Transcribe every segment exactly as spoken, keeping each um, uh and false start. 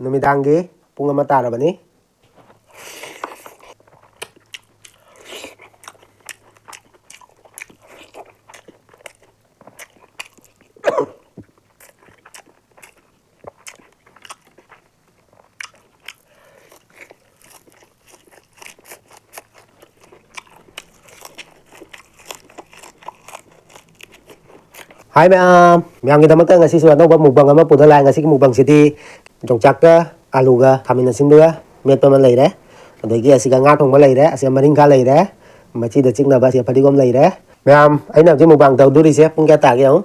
ꯅꯨꯃꯤꯗꯥꯡꯒꯤ ꯄꯨꯡ ꯑꯃ ꯇꯥꯔꯕꯅꯤ꯫ ꯍꯥꯏ ꯃꯌꯥꯝ, ꯃꯌꯥꯝꯒꯤꯗꯃꯛꯇ ꯉꯁꯤꯁꯨ ꯑꯅꯧꯕ mukbang ꯑꯃ ꯄꯨꯗ ꯂꯥꯛꯑꯦ꯫ ꯉꯁꯤꯒꯤ mukbangꯁꯤꯗꯤ ꯌꯣꯡꯆꯥꯛꯀ ꯑꯂꯨꯒ ꯈꯥꯃꯦꯟ ꯑꯁꯤꯟꯕꯒ ꯃꯦꯠꯄ ꯑꯃ ꯂꯩꯔꯦ꯫ ꯑꯗꯒꯤ ꯑꯁꯤꯒ ꯉꯥ ꯊꯣꯡꯕ ꯂꯩꯔꯦ, ꯑꯁꯤꯒ ꯃꯔꯤꯡꯈꯥ ꯂꯩꯔꯦ, ꯃꯆꯤꯗ ꯆꯤꯛꯅꯕ ꯑꯁꯤꯒ ꯐꯗꯤꯒꯣꯝ ꯂꯩꯔꯦ꯫ ꯃꯌꯥꯝ, ꯑꯩꯅ ꯍꯧꯖꯤꯛ mukbang ꯇꯧꯗꯣꯔꯤꯁꯦ ꯄꯨꯡ ꯀꯌꯥ ꯇꯥꯒꯦ ꯌꯦꯡꯉꯨ꯫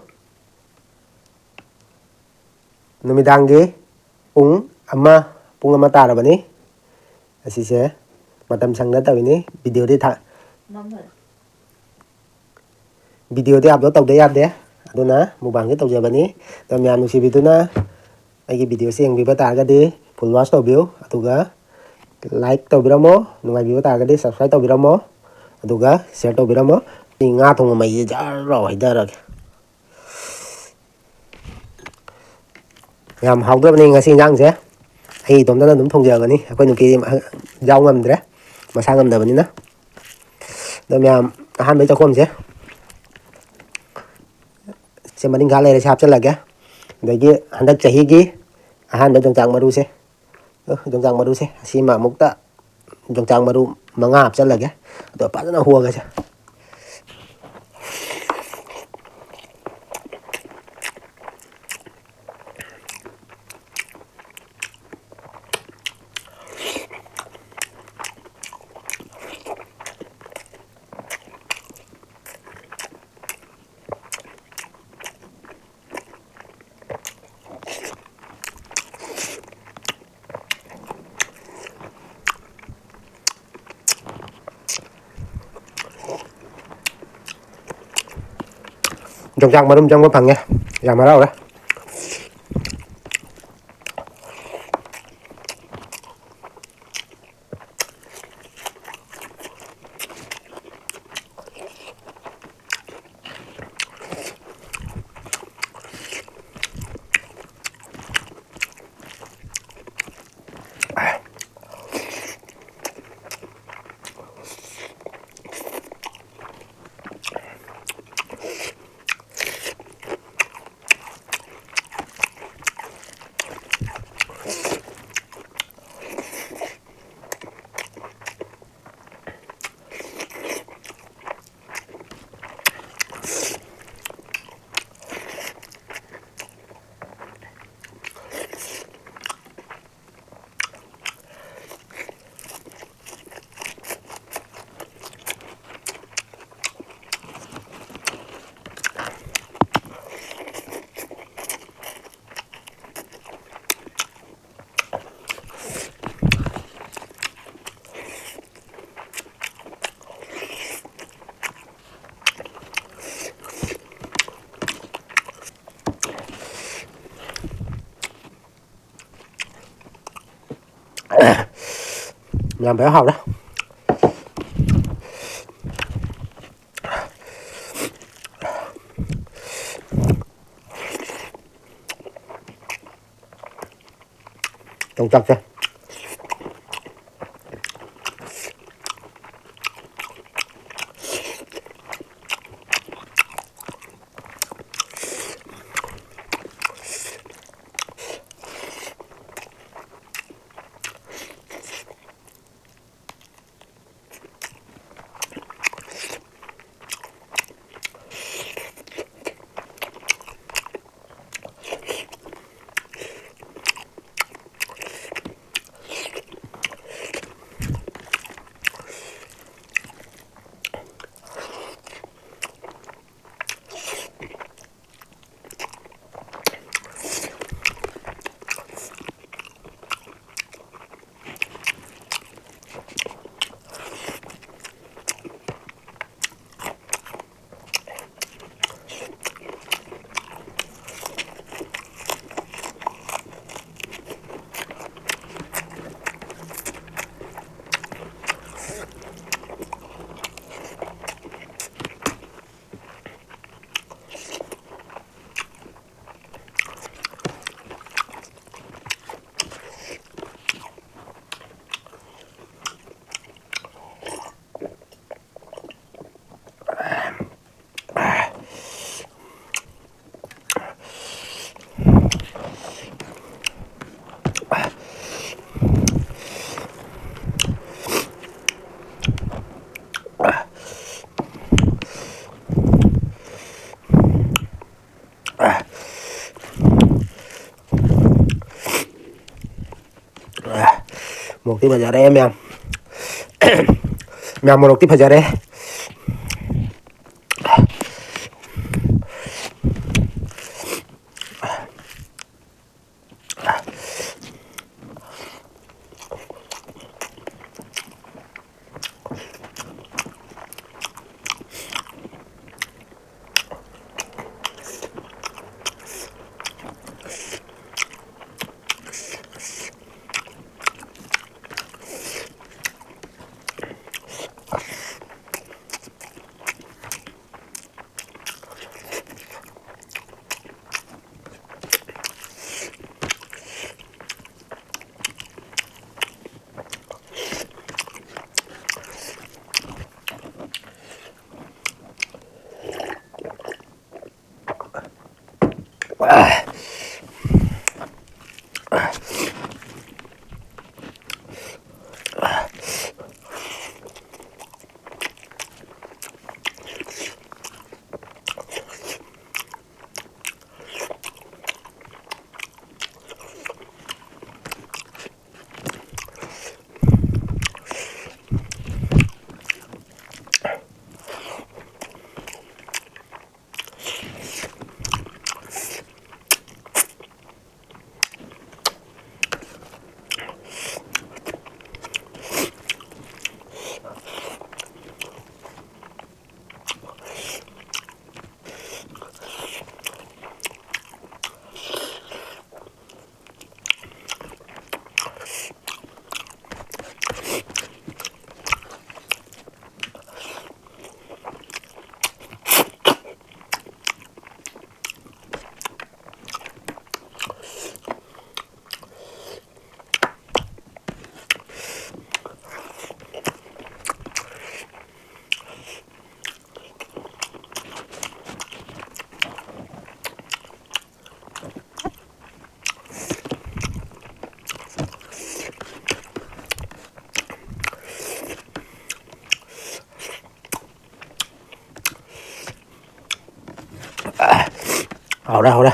ꯅꯨꯃꯤꯗꯥꯡꯒꯤ ꯄꯨꯡ ꯑꯃ, ꯄꯨꯡ ꯑꯃ ꯇꯥꯔꯕꯅꯤ꯫ ꯑꯁꯤꯁꯦ ꯃꯇꯝ ꯁꯪꯗ ꯇꯧꯔꯤꯅꯤ꯫ Videoꯗꯤ ꯊꯥ-, videoꯗꯤ upload ꯇꯧꯗ ꯌꯥꯗꯦ꯫ ꯑꯗꯨꯅ mukbangꯁꯦ ꯇꯧꯖꯕꯅꯤ꯫ ꯑꯗꯣ ꯃꯌꯥꯝ ꯅꯨꯡꯁꯤꯕꯤꯗꯨꯅ ꯑꯩꯒꯤ videoꯁꯦ ꯌꯦꯡꯕꯤꯕ ꯇꯥꯔꯒꯗꯤ full watch ꯇꯧꯕꯤꯌꯨ꯫ ꯑꯗꯨꯒ like ꯇꯧꯕꯤꯔꯝꯃꯣ꯫ ꯅꯨꯡꯉꯥꯏꯕꯤꯕ ꯇꯥꯔꯒꯗꯤ subscribe ꯇꯧꯕꯤꯔꯝꯃꯣ꯫ ꯑꯗꯨꯒ share ꯇꯧꯕꯤꯔꯝꯃꯣ꯫ ꯑꯩ ꯉꯥ ꯊꯣꯡꯕ ꯃꯩꯁꯦ ꯖꯔ ꯂꯥꯎ ꯍꯩꯊꯔꯒꯦ꯫ ꯌꯥꯝ ꯍꯥꯎꯗ꯭ꯔꯕꯅꯤ ꯉꯁꯤ ꯏꯟꯖꯥꯡꯁꯦ꯫ ꯑꯩ ꯏꯇꯣꯝꯇꯅ ꯑꯗꯨꯝ ꯊꯣꯡꯖꯕꯅꯤ꯫ ꯑꯩꯈꯣꯏ ꯅꯨꯄꯤ ꯌꯥꯎ ꯉꯝꯗ꯭ꯔꯦ, ꯃꯁꯥ ꯉꯝꯗꯕꯅꯤꯅ꯫ ꯑꯗꯣ ꯃꯌꯥꯝ, ꯑꯍꯥꯟꯕꯩ ꯆꯥꯛꯈꯣꯝꯁꯦ, ꯁꯦ ꯃꯅꯤꯡꯈꯥ ꯂꯩꯔꯦ, ꯁꯤ ꯍꯥꯞꯆꯤꯜꯂꯒꯦ꯫ ꯑꯗꯒꯤ ꯍꯟꯗꯛ ꯆꯍꯤꯒꯤ ꯑꯍꯥꯟꯕ ꯌꯣꯡꯆꯥꯛ ꯃꯔꯨꯁꯦ, ꯑ, ꯌꯣꯡꯆꯥꯛ ꯃꯔꯨꯁꯦ, ꯑꯁꯤꯃ ꯑꯃꯨꯛꯇ ꯌꯣꯡꯆꯥꯛ ꯃꯔꯨ ꯃꯉꯥ ꯍꯥꯞꯆꯤꯜꯂꯒꯦ꯫ ꯑꯗꯣ ꯐꯖꯅ ꯍꯣꯒꯁꯦ꯫ ꯌꯣꯡꯆꯥꯛ ꯃꯔꯨꯝ ꯆꯪꯕ ꯐꯪꯉꯦ꯫ ꯌꯥꯝ ꯍꯔꯥꯎꯔꯦ꯫ ꯌꯥꯝ ꯐꯖꯅ ꯍꯥꯎꯔꯦ꯫ ꯌꯣꯡꯆꯥꯛꯁꯦ꯫ ꯃꯣꯔꯣꯛꯇꯤ ꯐꯖꯔꯦ ꯃꯌꯥꯝ꯫ ꯃꯌꯥꯝ, ꯃꯣꯔꯣꯛꯇꯤ ꯐꯖꯔꯦ꯫ ꯍꯥꯎꯔꯦ, ꯍꯥꯎꯔꯦ꯫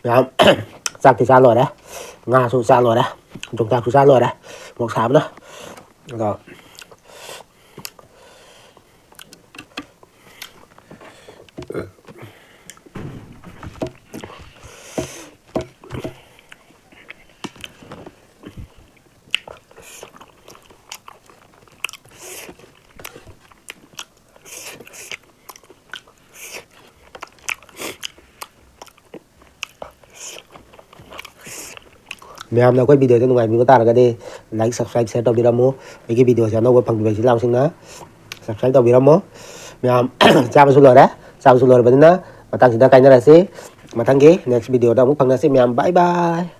ꯃꯌꯥꯝ, ꯆꯥꯛꯇꯤ ꯆꯥ ꯂꯣꯏꯔꯦ, ꯉꯥꯁꯨ ꯆꯥ ꯂꯣꯏꯔꯦ, ꯌꯣꯡꯆꯥꯛꯁꯨ ꯆꯥ ꯂꯣꯏꯔꯦ, ꯃꯣꯔꯣꯛ ꯁꯥꯕꯅ꯫ ꯑꯗꯣ ꯃꯌꯥꯝꯅ ꯑꯩꯈꯣꯏ video ꯁꯦ ꯅꯨꯡꯉꯥꯏꯕꯤꯕ ꯇꯥꯔꯒꯗꯤ like, subscribe, share ꯇꯧꯕꯤꯔꯝꯃꯨ꯫ ꯑꯩꯒꯤ video ꯁꯦ ꯑꯅꯧꯕ ꯐꯪꯕꯤꯕ ꯏꯆꯤꯜ ꯏꯅꯥꯎꯁꯤꯡꯅ subscribe ꯇꯧꯕꯤꯔꯝꯃꯣ꯫ ꯃꯌꯥꯝ, ꯆꯥꯕꯁꯨ ꯂꯣꯏꯔꯦ꯫ ꯆꯥꯕꯁꯨ ꯂꯣꯏꯔꯕꯅꯤꯅ ꯃꯇꯥꯡꯁꯤꯗ ꯀꯥꯏꯅꯔꯁꯤ꯫ ꯃꯊꯪꯒꯤ next video ꯗ ꯑꯃꯨꯛ ꯐꯪꯅꯁꯤ ꯃꯌꯥꯝ꯫ Bye bye꯫